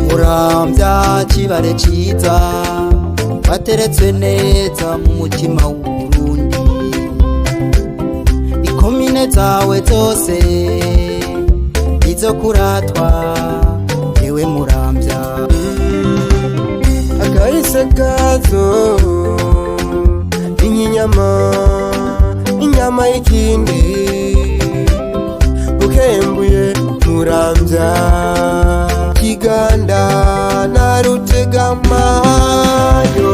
Muramvya kibare ciza bateretswe neza mu mutima w'Uburundi, ikomine zawe zose izo kuratwa ewe Muramvya. Akahise kazo inyinyama inyama y'ikindi ukembuye Muramvya, Kiganda na Rutegama yo.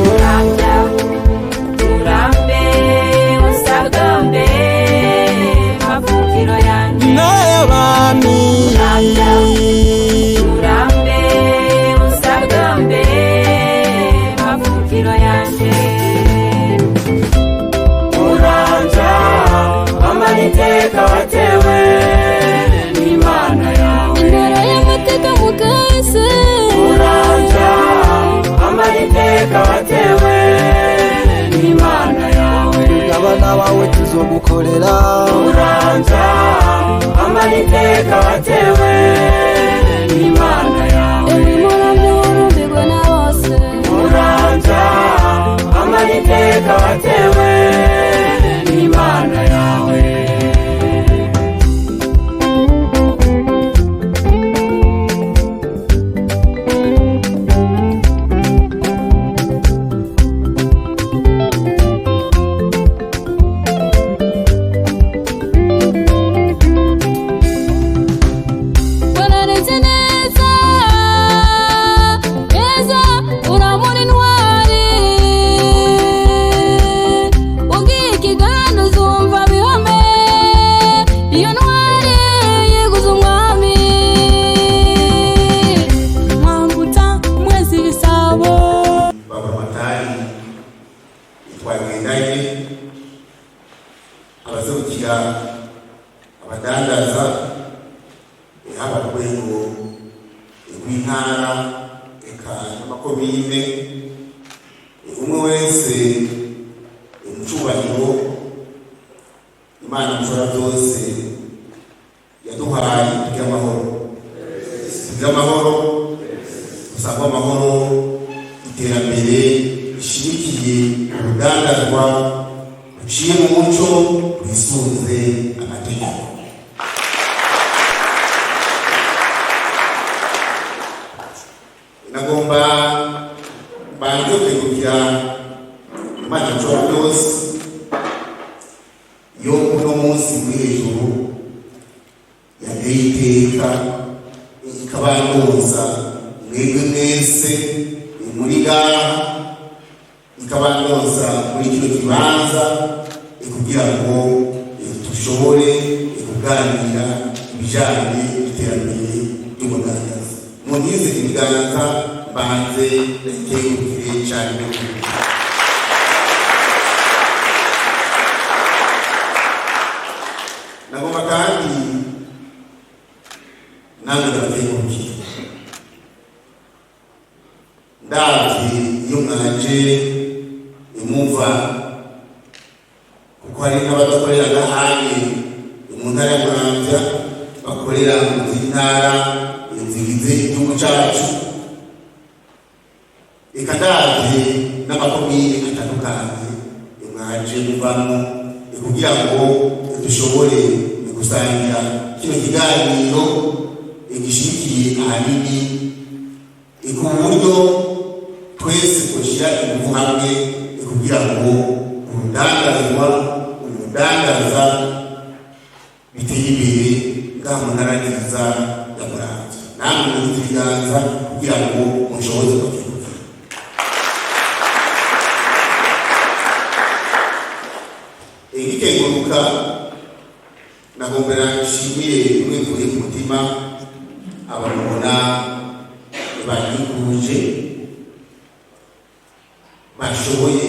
Muramvya, urambe usagambe mavukiro yanje. N'ay'abami. Muramvya, urambe usagambe mavukiro yanje. Muramvya, amaniteka watewe n'Imana yawe. Intara y'amateka mu kahise. Muramvya, amaniteka watewe n'Imana yawe. Abana bawe tuzogukorera. Muramvya, amaniteka watewe n'Imana yawe. Ewe Muramvya urumbirwe na bose. Muramvya, amaniteka watewe n'Imana yawe. Warareze neza neza uramura intwari, ugiye ikiganda uzumva bihome, iyo ntwari yiguze umwami Mwambutsa Mwezi Bisabo. Baburamatari twagendanye, abaserukira abadandaza, haba ku rwego rw'intara eka n'amakomine, umwe wese mu cubahiro Imana mushobora byose yaduhaye. Tugire amahoro, tugire amahoro, dusangwe amahoro, iterambere rishimikiye urudandazwa ruciye mu muco rwisunze amategeko. Nagomba mbanze kwegukira Imana nshobora byose yo uno munsi uri hejuru yateye iteka ikabanduza mwebwe mwese muri ngaha, ikabanduza muri kino kibanza kugira ngo dushobore kuganira ibijyanye n'iterambere ry'umudandaza. Muntize ibiganza mbanze ndakengurukire cyane. Nagomba kandi namwe ndabakengurukiye, ndavye iyo mwaje imuva, kuko hari n'abadakorera gahanye mu ntara ya Muramvya, bakorera mu zindi ntara zigize igihugu cacu, eka ndavye n'amakomine atandukanye mwaje muvamwo kugira ngo dushobore gusangira kino kiganiro gishimikiye ahanini ku buryo twese twoshyira ingufu hamwe kugira ngo urudandazwa umudandaza biteye imbere ngaha mu ntara nziza ya Muramvya. Namwe mugize ibiganza kugira ngo mushoboze kukibuka. Ngikenguruka, nagombera nshimire bimwe mvuye ku mutima abamubona banyikuje bashoboye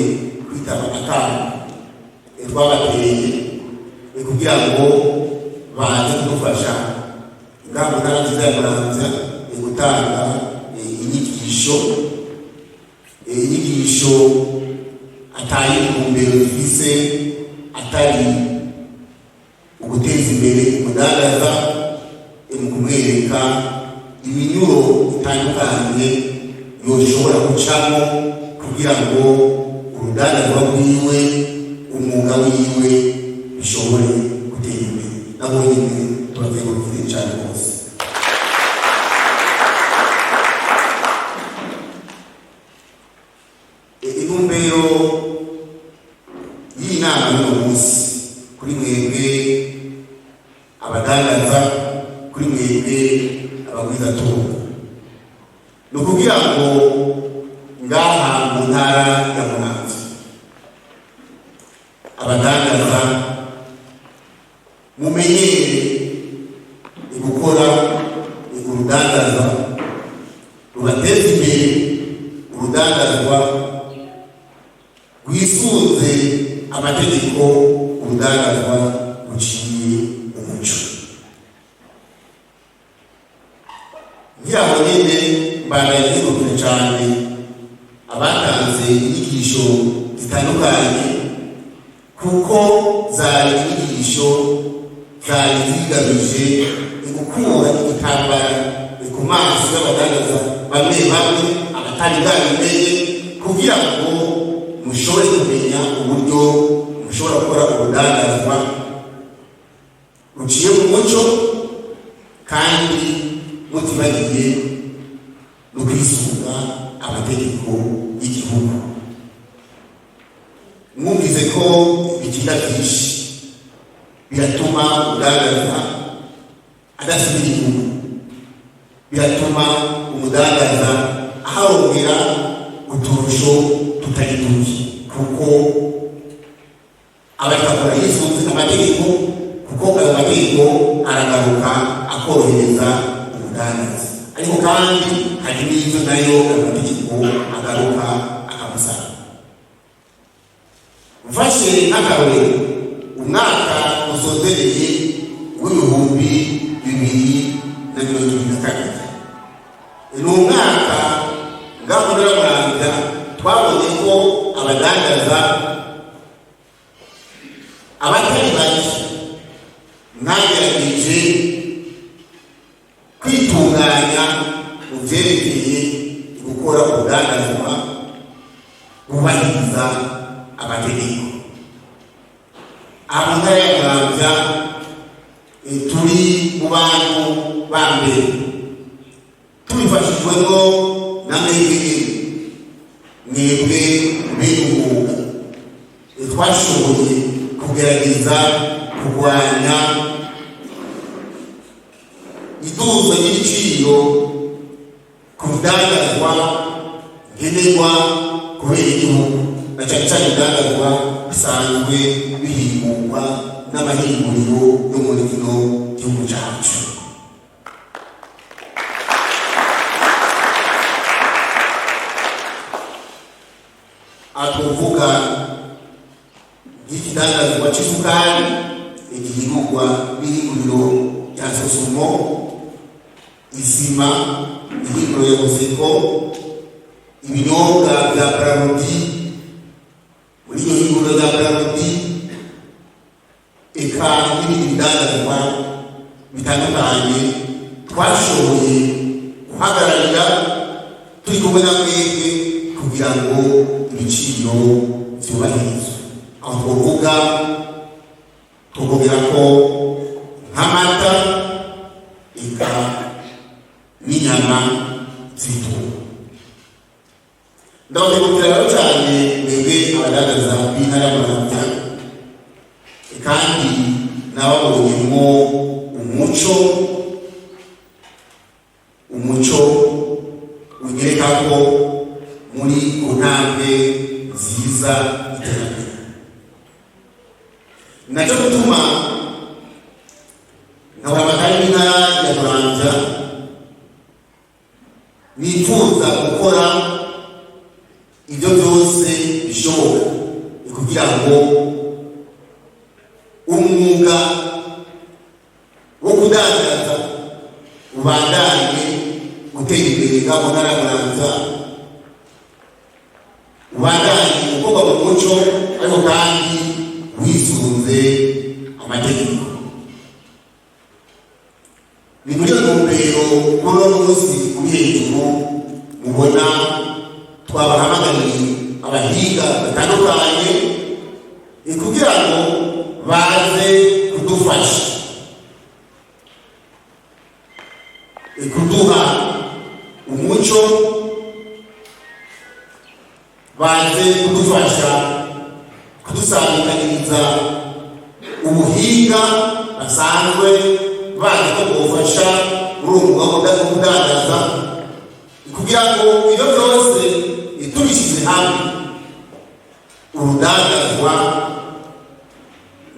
kwitaba akamo twabateye kugira ngo baze kudufasha ngaha mu ntara nziza ya Muramvya gutanga inyigisho, inyigisho atayi intumbero zifise atari uguteza imbere umudandaza mu kumwereka iminyuro itandukanye yoshobora gucamo kugira ngo urudandazwa rwiwe, umwuga wiwe bishobore gutera imbere. Nabo nyine turakengurukiye cyane rwose. Intumbero y'iyi nama y'uno munsi kuri mwebwe abadandaza, kuri mwebwe abagwizatunga, ni ukugira ngo ngaha mu ntara ya Muramvya abadandaza mumenyere gukora urudandazwa rubateza imbere, urudandazwa rwisunze amategeko, urudandazwa ruciye umuco. Nkiraho nyene mbandanya nkengurukira cane abatanze inyigisho zitandukanye, kuko zari inyigisho zari zigamije gukura igitambara ku maso y'abadandaza bamwe bamwe abatari bwabimenye, kugira ngo mushobore kumenya uburyo mushobora gukora urudandazwa ruciye mu muco kandi mutibagiye no kwisunga amategeko y'igihugu. Mwumvise ko ibitinda byinshi biratuma umudandaza adasubira inyuma, biratuma umudandaza aharongera uturusho tutari duke, kuko abariko akora yisunze amategeko, kuko ayo mategeko aragaruka akorohereza umudandaza. Ariko kandi hari n'ivyo nayo ayo mategeko agaruka akamusaba. Mfashe nk'akarorero umwaka usozereye w'2022, ni umwaka ngaho muri Muramvya twabonye ko abadandaza abatari bake mwagerageje kwitunganya mu vyerekeye gukora urudandazwa bubahiriza amategeko. Aho ntara ya Muramvya turi mu bantu ba mbere, tubifashijwemo na mwebwe mwebwe bene umwuga, twashoboye kugerageza kurwanya iduza ry'ibiciro ku bidandazwa nkenerwa kubera igihugu, na cyane cyane ibidandazwa bisanzwe bihingurwa n'amahinguriro yo muri kino gihugu cyacu. Aha twovuga nk'ikidandazwa c'isukari igihingurwa n'ihinguriro rya Sosumo, isima ihinguriro ya Buseko, ibinyobwa bya Brarudi muri iryo hinguriro rya Brarudi, eka n'ibindi bidandazwa bitandukanye twashoboye guhagararira turi kumwe na mwebwe kugira ngo ibiciro vyubahirizwe. Aho twovuga tukongera ko nk'amata eka n'inyama z'ibitungwa. Ndabakengurukira rero cyane mwebwe abadandaza b'intara ya Muramvya, kandi nababonyemwo umuco, umuco unyereka ko muri ku ntambwe nziza y'iterambere. Nacyo gutuma nkabura amatari b'intara ya Muramvya nifuza gukora ibyo byose bishoboka kugira ngo umwuga wo kudandaza Ubandanye gutera imbere ngaho mu ntara ya Muramvya, ubandanye gukorwa mu muco ariko kandi wisunze amategeko. Ni muri iyo ntumbero kuri uno munsi uri hejuru mubona twabahamagariye abahinga batandukanye, ni kugira ngo baze kudufasha, ni kuduha umuco, baze kudufasha kudusangikaniriza ubuhinga basanzwe bazi ko bwofasha muri uwo mwuga wo kudandaza, kugira ngo ibyo byose tubishyize hamwe, urudandazwa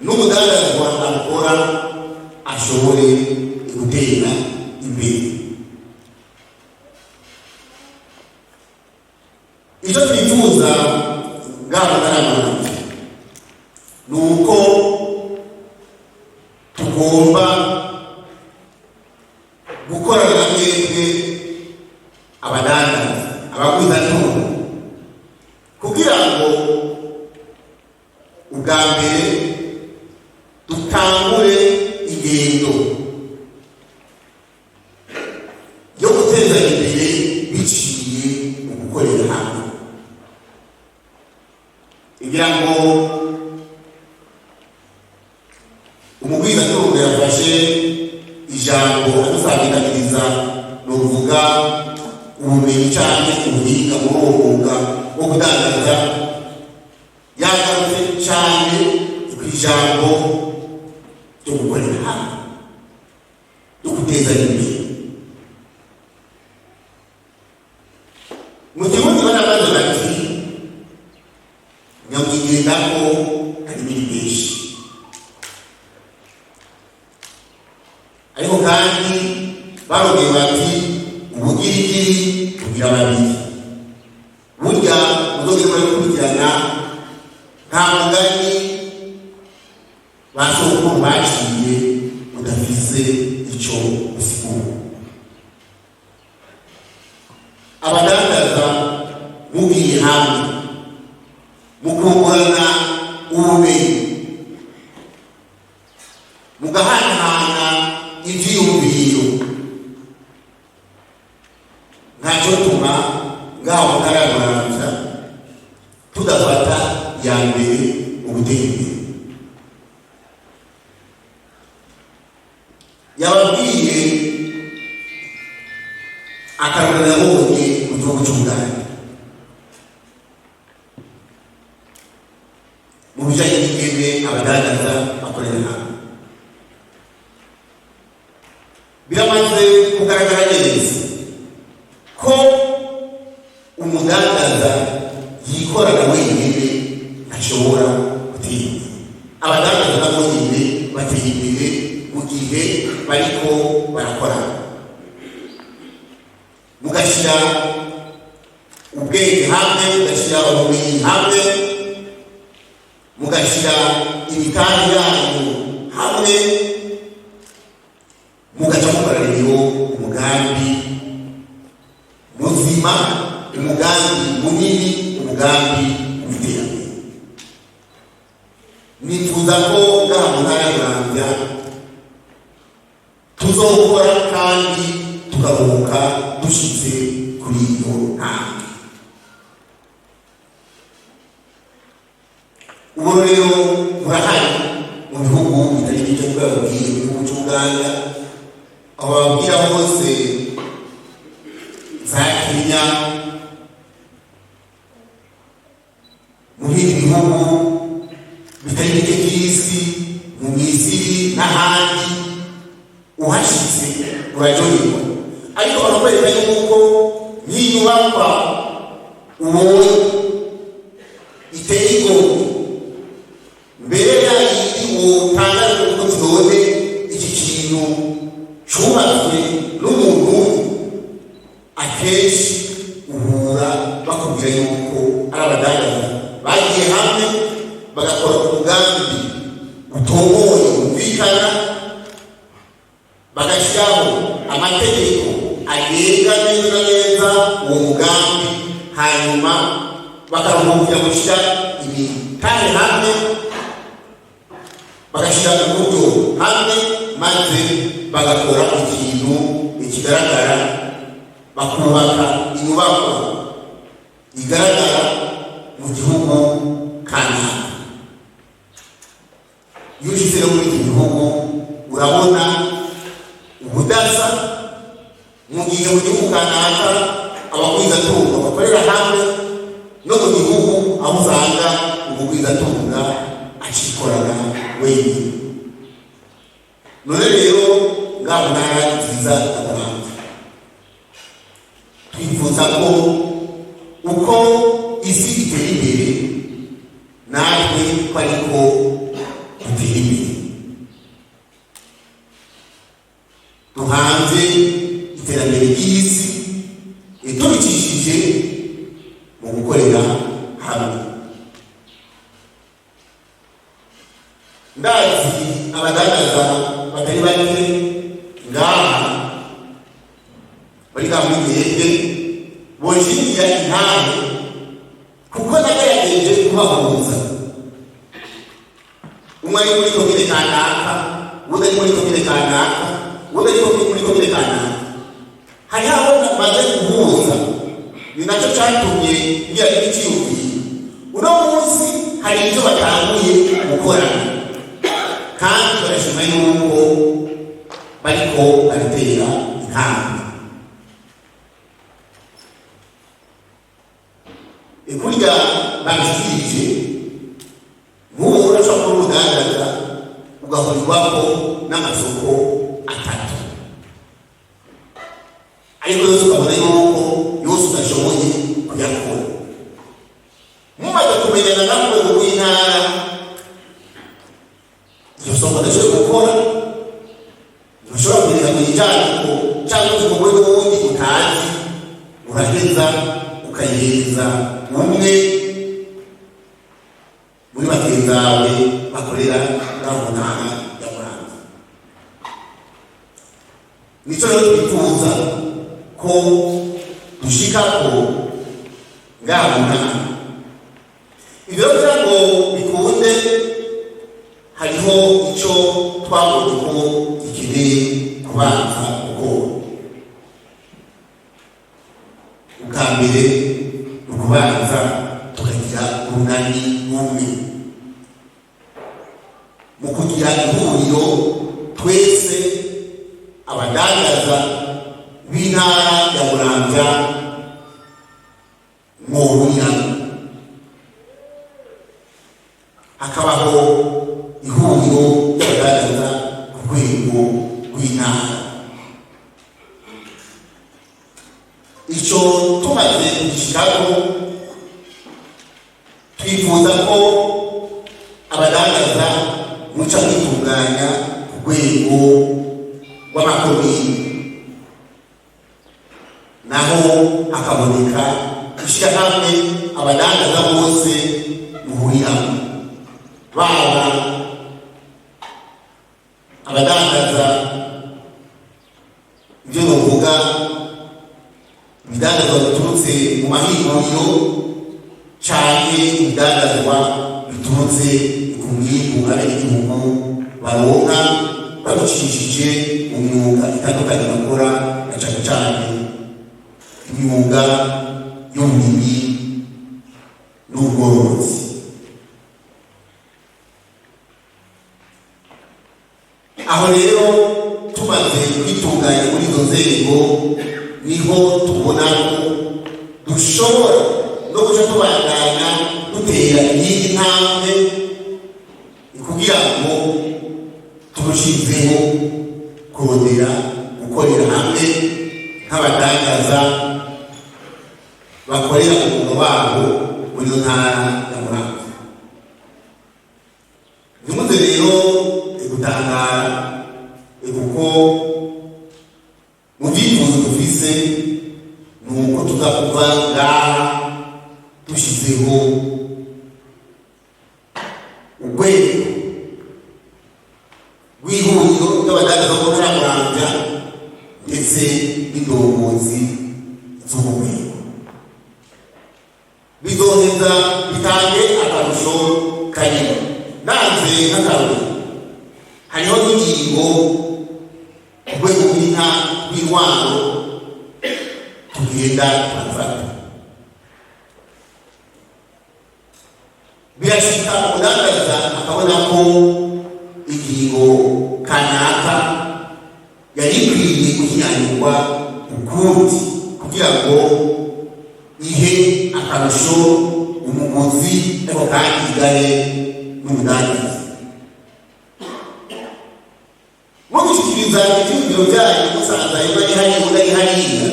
n'umudandazwa akora ashobore gutera imbere. Icyo twifuza ngaho ntaramuramvya ni uko tugomba gukorana na mwebwe abadandaza, abagwizatungo, kugira ngo ubwa mbere dutangure ingendo yo guteza imbere biciye mu gukorera hamwe, kugira ngo umugwizatungo yafashe ijambo adusangikaniriza ni uvuga ubumenyi canke ubuhinga muri uwo mwuga wo kudandaza, yagarutse cane kw'ijambo ryo gukorera hamwe, ryo gutezanya imbere. Mu Kirundi barabaza bati: "Nyamwigendako harimo ibibeshi." Ariko kandi barongeye bati: "Ubugirigiri bugira babiri." Burya muzogere murabikurikirana, nta mugani ba sokuru baciye udafise ico usigura. Abadandaza mugiye hamwe, mukungurana ubumenyi, mugahanahana ivyiyumviro, ntacyo tuma ngaho mu ntara ya Muramvya tudafata iya mbere mu gutera imbere. Yababwiye akarorero yabonye mu gihugu cy'Ubugande mu bijyanye n'ingene abadandaza bakorera hamwe. Biramaze kugaragara neza ko umudandaza yikorana wenyine ntashobora gutera imbere. Abadandaza nabo nyine batera imbere mu gihe bariko barakorana, mugashyira ubwenge hamwe, mugashyira ubumenyi hamwe, mugashyira imitahe yanyu hamwe, mugaca mukora rero umugambi muzima, umugambi munini, umugambi w'iterambere. Nifuza ko ngaha mu ntara ya Muramvya tuzokora kandi tukaruhuka dushitse kuri iyo ntambwe. Ubu rero burahari mu bihugu bitari bike, bababwiye mu gihugu cy'Uganda, aho bababwira hose, za Kenya, mu bindi bihugu bitari bike by'isi, mu Misiri n'ahandi, uhashitse uraryoherwa. Ariko bakakwereka yuko nk'inyubakwa ubonye iteye igomwe, mbere yayindi wotangara kuko none iki kintu cubatswe n'umuntu umwe, akenshi uhura bakubwira yuko ari abadandaza bagiye hamwe bagakora umugambi utomoye wumvikana, bagashyiraho amategeko. Amategeko agenga neza na neza uwo mugambi, hanyuma bakaruhukira gushyira imitahe hamwe, bagashyira uburyo hamwe, maze bagakora ikintu kigaragara, bakubaka inyubako igaragara mu gihugu kanaka. Iyo ushyize rero muri iki gihugu, urabona ubudasa. Mu gihe mu gihugu kanaka abagwizatunga bakorera hamwe, no mu gihugu aho usanga umugwizatunga acikorana wenyine. None rero ngaho ntara nziza ya Muramvya, twifuza ko uko isi itera imbere, natwe ko ariko dutera imbere, duhanze iterambere ry'isi tubicishije mu gukorera hamwe. Ndazi abadandaza batari bake ngaha bari ngaha muri mwebwe boshingira intahe, kuko nagerageje kubahuza. Umwe ari muri komine kanaka, uwundi ari muri komine kanaka, uwundi ari muri komine kanaka. Hariho abo namaze guhuza, ni nacyo cyatumye ngira n'ikiyumviro. Uno munsi hari ibyo batanguye gukorana, kandi barashima yuko bariko baratera intambwe. Kurya babishikirije, nk'ubu urashobora kuba urudandaza ugahurirwako n'amasoko atatu, ariko yose ukabona yuko yose udashoboye kuyakora. Mumaze kumenyana na rwego rw'intara, iryo soko ndashoboye gukora, ntushobora kugeza mu gicaniko cyangwa se umugore n'uwundi utazi, uraheza ukayihereza umwe muri bagenzi bawe bakorera ngaho mu ntara ya Muramvya. Nicyo rero twifuza ko dushikako ngaha mu ntara. Ibyo kugira ngo bikunde, hariho icyo twabonye ko gikeneye kubanza gukora. Ubwa mbere ni ukubanza tukagira urunani rumwe mu kugira ihuriro, twese abadandaza b'intara ya Muramvya mwohuriramo, hakabaho ihuriro ry'abadandaza ku rwego rw'intara. Icyo tumaze kugishikako, twifuza ko abadandaza muca kwitunganya ku rwego rw'amakomini, naho hakaboneka ishyirahamwe abadandaza bose muhuriramo, baba abadandaza ibyo novuga ibidandazwa biturutse mu mahinguriro canke ibidandazwa biturutse ku mwimbu abenegihugu baronka babicishije mu myuga itandukanye bakora, na cane cane imyuga y'uburimyi n'ubworozi. Aho rero tumaze kwitunganya muri izo nzego, niho tubona ko dushobora no guca tubandanya dutera iyindi ntambwe kugira ngo turushizeho kurondera gukorera hamwe nk'abadandaza bakorera umwuga wabo muri iyo ntara ya Muramvya. Ntimuze rero gutangara, kuko mu byifuzo dufise ni uko tuza kuva ngaha dushyizeho urwego rw'ihuriro ry'abadandaza mu ntara ya Muramvya, ndetse n'indongozi z'ubugwiro. Bizoheza bitange akarusho kanini. Nanze nk'akarusho, hariho n'ingingo ku rwego rw'intwaro tugenda turafata. Birashika umudandaza akabona ko ingingo kanaka yari ikwiye guhinyanyurwa ukundi kugira ngo ihe akarusho umuguzi, ariko kandi igahe n'umudandaza. Mu gushyikiriza ibyiyumviro byanyu, musanze ayo ari hariya undi ari hariya,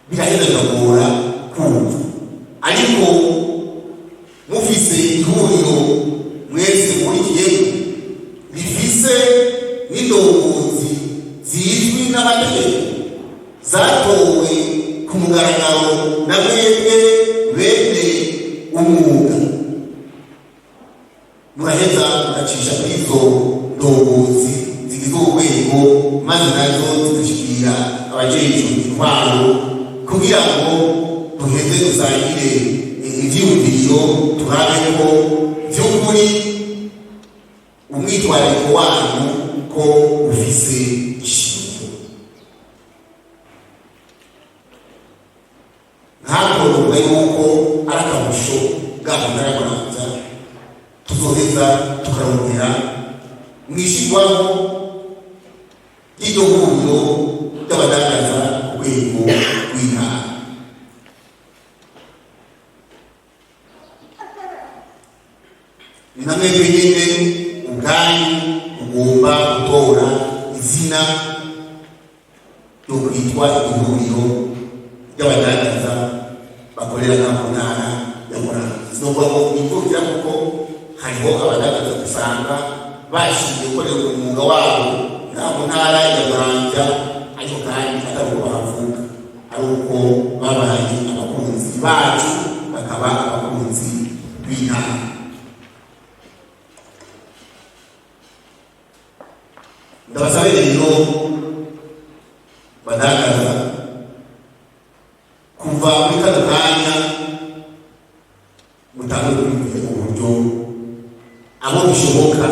biraheza bikagora kumva. Ariko mufise ihuriro mwese murikiyemo rifise n'indongozi zizwi n'amategeko zatowe ku mugaragaro na mwebwe bene umwuga, muraheza mugacisha kuri izo ndongozi zigize urwego, maze nazo zigashikira abajejwe intwaro kugira ngo duheze dusangire ivyiyumviro, turabe ko vy'ukuri umwitwarariko wanyu ko ufise ishingiro. Nkakororwa yuko ari akarusho bwabo ntaramuramvya tuzoheza tukarondera mwishirwaho ry'iryo huriro ry'abadandaza ku rwego rw'intara. Ni na mwebwe nyene ubwanyu mugomba gutora izina ryo kwitwa ihuriro ry'abadandaza bakorera ngaha mu ntara ya Muramvya. Sinovuga ngo nivukira, kuko hariho abadandaza usanga bashingiye gukorera umwuga wabo ngaha mu ntara ya Muramvya, ariko kandi atari uko bahavuka, ari uko babaye abakunzi bacu, bakaba abakunzi b'intara. Ndabasabe rero badandaza, kuva muri kano kanya mutangure kwiyumvira uburyo abo bishoboka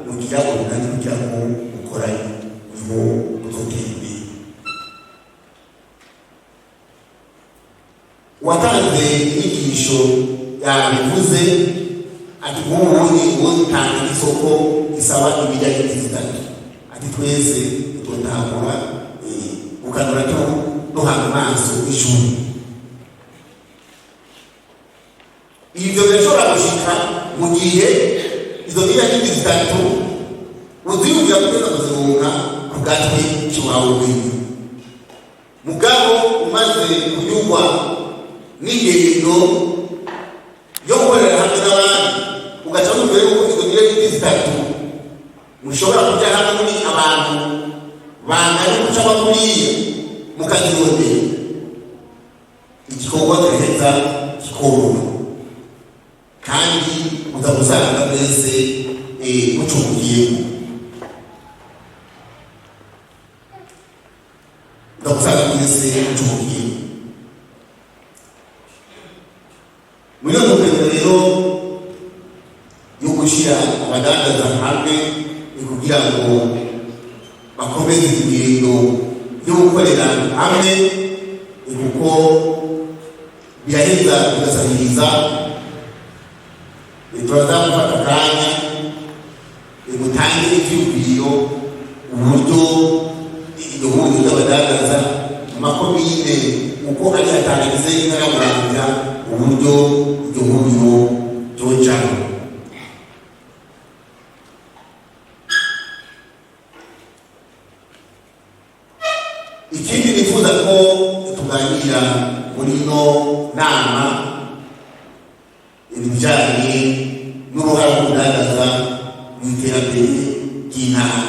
mugira urunani kugira ngo mukorane, niho muzotera imbere. Uwatanze inyigisho yabivuze ati: "Nk'ubundi utanga isoko isaba imiliyoni 3," ati: "Twese tutotangura gukanura duhanga amaso ijuru." Ibyo birashobora gushika mu gihe izo miliyoni 3 uziyumvira kugeza kuzironka ku gatwe k'iwawe wenyine. Mugabo umaze kunyurwa n'ingendo yo gukorera hamwe n'abandi, ugaca wumva yuko izo miliyoni 3 mushobora kujya hamwe muri abantu bangana guca bakuriya, mukazirondera, igikorwa giheza kikoroha kandi uza gusanga mwese mucungiyemo, uza gusanga mwese mucungiyemo. Muri iyo ntumbero rero yo gushyira abadandaza hamwe, ni kugira ngo bakomeze ingendo yo gukorera hamwe, ni kuko biraheza bigasahiriza. Turaza gufata akanya mutange ivyiyumviro uburyo iryo huriro ry'abadandaza mu makomine uko ari atanu agize intara ya Muramvya, uburyo iryo huriro ryojamwo. Ikindi nifuza ko tuganira muri ino nama, ibijyanye n'uruhare rw'ubudandaza mu iterambere ry'intara.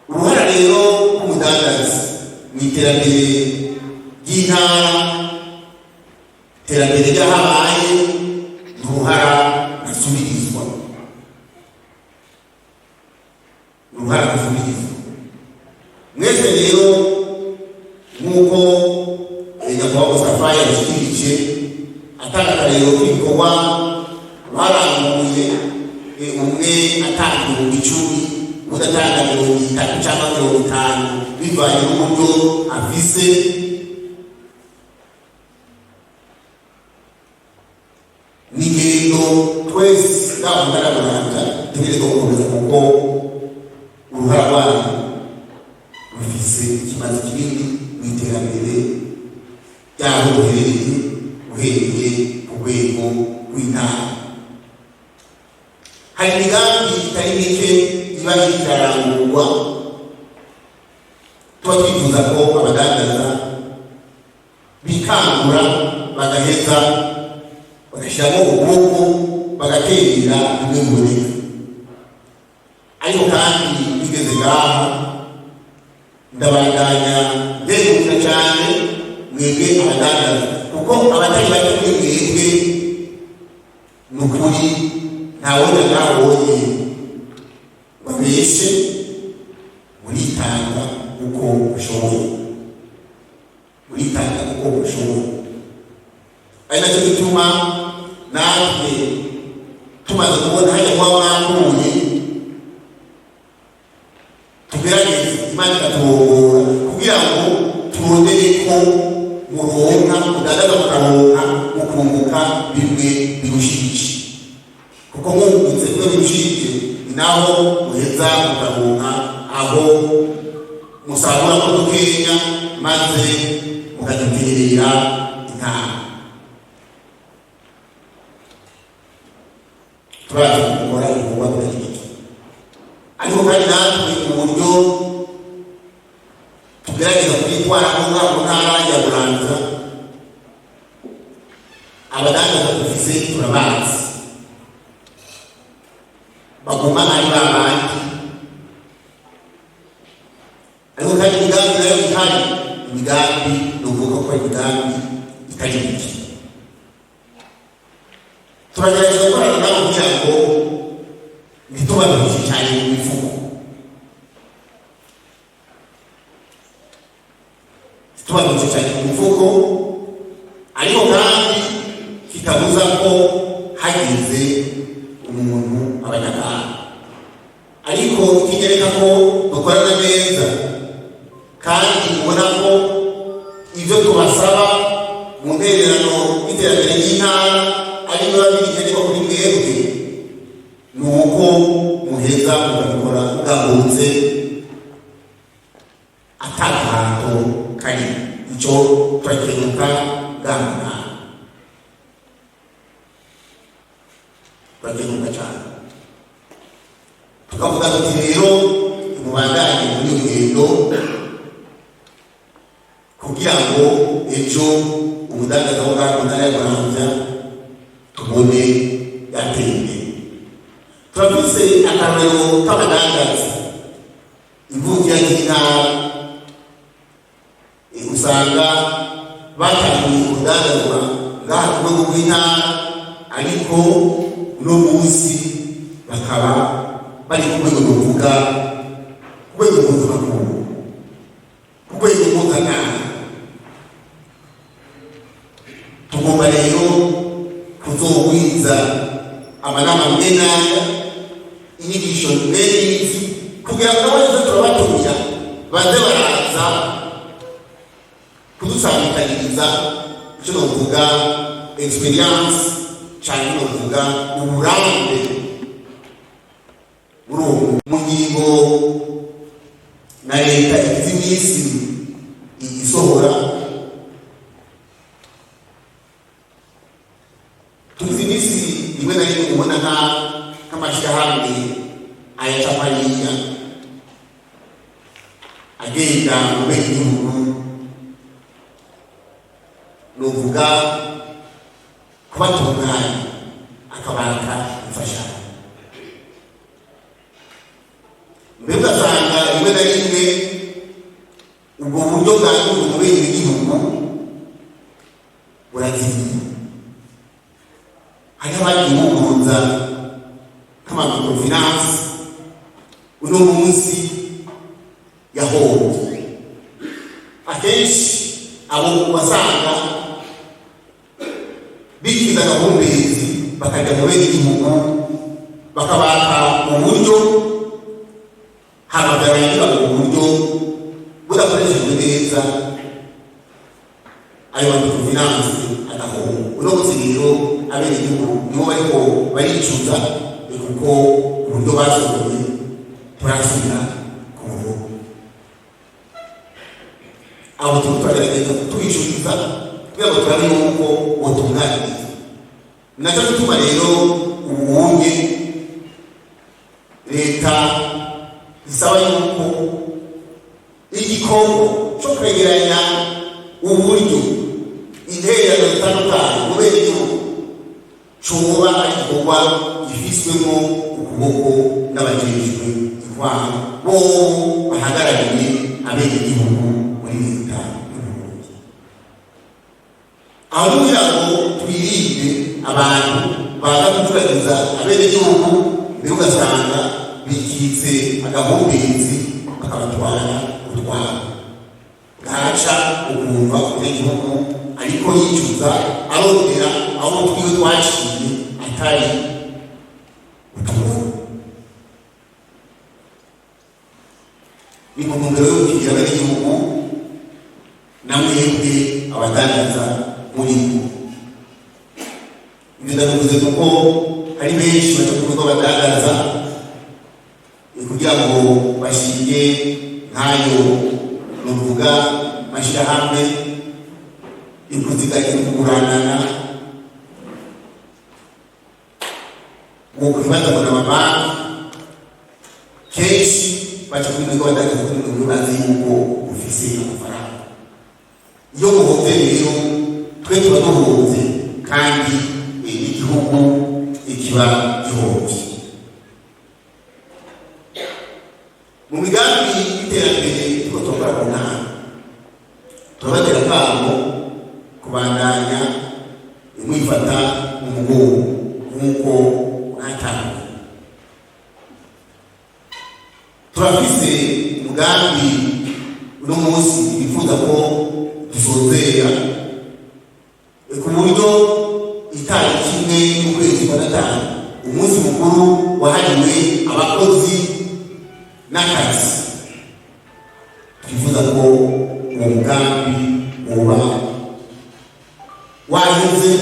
Uruhare rero rw'umudandaza mu iterambere ry'intara, iterambere ry'ahabaye, ni uruhara rusubirizwa, ni uruhara rusubirizwa. Mwese rero Nk'uko nyakubahwa Mustafa yabishikirije, atanga akarero k'ibikorwa baranguye, umwe atanga 10,000, undi atanga 30 cyangwa 50, bivanye n'uburyo afise. N'ingendo twese ngaho mu ntara ya Muramvya dutegerezwa gukomeza, kuko uruhara rwanyu rufise ikimazi kinini mu iterambere ry'aho duherereye, uhereye ku rwego rw'intara. Hari imigambi itari mike iba iriko irarangurwa, tuba twifuza ko abadandaza bikangura, bagaheza bagashyiramo ukuboko, bagaterera bimwe biboneka. Ariko kandi bigeze ngaha, ndabandanya ndengukira cyane mwebwe abadandaza, kuko abatari bake muri mwebwe, ni ukuri, ntawundi ngahonye babeshe, muritanga uko ushoboye, muritanga uko ushoboye. Ari nacyo gituma natwe tumaze kubona hajya kuba mwahuye, tugerageze, Imana ikatubongora kugira ngo turondere ko muronka, mudandaza, mukaronka, mukunguka bimwe birushije, kuko mwungutse bimwe birushije ni naho muheza mukaronka aho musarura ko dukenya, maze mukaduterera intara. Turaza gukora ibikorwa tudashyigikira, ariko kandi natwe uburyo tugerageza kwitwaramo ngaho mu ntara ya Muramvya, abadandaza dufise turabazi, baguma ari babandi. Ariko kandi imigambi nayo ihari, imigambi ni ukuvuga ko ari imigambi itari mike, turagerageza gukorana nabo kugira ngo ntitubaruhishe cyane mu mifuko, ntitubaruhishe cyane mu mifuko. Ariko kandi kitabuza ko hagize umuntu abanyagana, ariko kigereka ko dukorana neza, kandi ubona ko ibyo tubasaba mu ntererano y'iterambere ry'intara ari biba biri nkenerwa kuri mwebwe, ni uko muheza mukabikora mugangutse, atakato kari. Icyo turakenuka bwa turakenuka cyane, tukavuga tuti rero mubandanye muri rugendo, kugira ngo ejo umudandaza wo ngaho mu ntara ya Muramvya tubone yateye imbere. Turafise akarorero k'abadandaza imvukira z'intara, usanga batanguye urudandazwa ngaha ku rwego rw'intara, ariko uno munsi bakaba bari ku rwego ruvuga, ku rwego mpuzamakungu, ku rwego mpuzamahanga. Tugomba rero kuzogwiza amanama mwe n'aya, inyigisho mwe n'izi, kugira ngo abaje turabatumira baze baraza kudusangikaniriza icyo novuga experience cyane, novuga uburambe muri ubu mu ngingo na leta igize iminsi isohora. Tugize iminsi rimwe na rimwe ubona nk'amashyirahamwe ayacapariya agenda mu benegihugu, nuvuga kubatunganya, akabaka imfashanyo. Mbega ugasanga rimwe na rimwe ubwo buryo bwa mu benegihugu buragiye. Hariho abagiye buguruza nk'amamikrofinance, uno munsi yahombye. Akenshi abo wasanga bikiza agahumbezi, bakajya mu bene igihugu, bakabaka uburyo, hama byarangira ubu buryo budakoreshejwe neza, ayo ma microfinance agahomba. Uno munsi rero abenegihugu nibo bariko baricuza, ni kuko uburyo bashoboye turasubira ku murongo. Aho turiko turagerageza tubicuriza kugira ngo turabe yuko botunganiriza. Nacyo gituma rero ubunye leta isaba yuko igikorwa cyo kwegeranya uburyo, intererano zitandukanye mu bene igihugu, coba ari igikorwa gifiswemo ukuboko n'abajejwe intwaro, bobo bahagarariye abenegihugu muri leta y'Uburundi, aho kugira ngo twirinde abantu baza kuturagiza abenegihugu, mbere ugasanga bikitse agahumbezi bakabatwara utwabo, bwaca ukumva umunyagihugu ariko yicuza, arondera aho twiwe twaciye atari utuvu. Ni mu ntumbero yo kugira abenegihugu na mwebwe abadandaza muri bo. Ibyo ndabivuze kuko hari benshi baca ku bigo badandaza kugira ngo bashinge nk'ayo nuvuga mashyirahamwe yo kuziganya, kuguranana mu kwibaza ngo n'amabanki. Kenshi baca kuri bigo badandaza kuri bigo bazi yuko ufise amafaranga. Iyo muhovye rero, twe tuba duhovye kandi igihugu ikiba gihovye. Mu migambi y'iterambere turiko turakora mu ntara, turabatera akamo kubandanya mwifata mu mugongo nk'uko mwatanguye. Turafise umugambi uno munsi bifuza ko dusozera ku buryo itariki 1 y'ukwezi kwa gatanu, umunsi mukuru wahariwe abakozi n'akazi, twifuza ko uwo mugambi uba waheze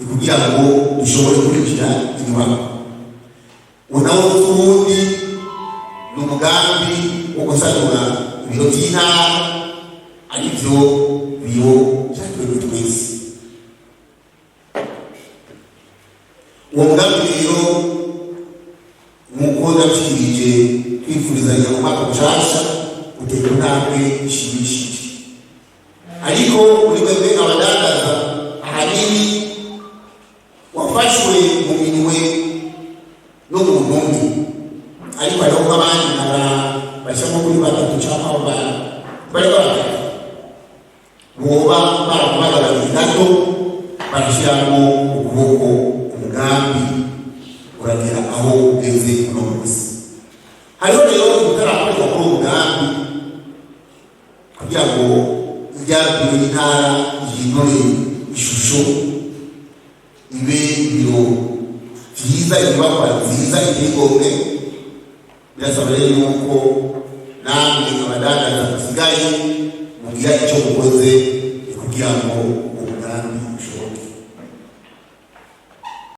kugira ngo dushobore kwinjira inyubako. Unawo uwundi ni umugambi wo gusanura ibiro by'intara, aribyo biro bya twebwe twese. Uwo mugambi rero, nk'uko ndabishikirije twifurizanya mu mwaka mushasha, utera intambwe ishimishije, ariko muri mwebwe abadandaza ahanini wafashwe mu minwe n'umuntu umwe, ariko hariho nk'abandi nkaba bashyira nko kuri batatu cyangwa bari batatu boba barakubagabaniye gato, barashyiramo ukuboko, umugambi uragera aho ugeze uno munsi. Hariho rero utarakoreka kuri uwo mugambi kugira ngo ibyakuye intara ihindure ishusho, ibe ibiro byiza, inyubakwa nziza iteye igomwe. Birasaba rero yuko namwe abadandaza musigaye mugira icyo mukoze kugira ngo uwo mugambi ushobore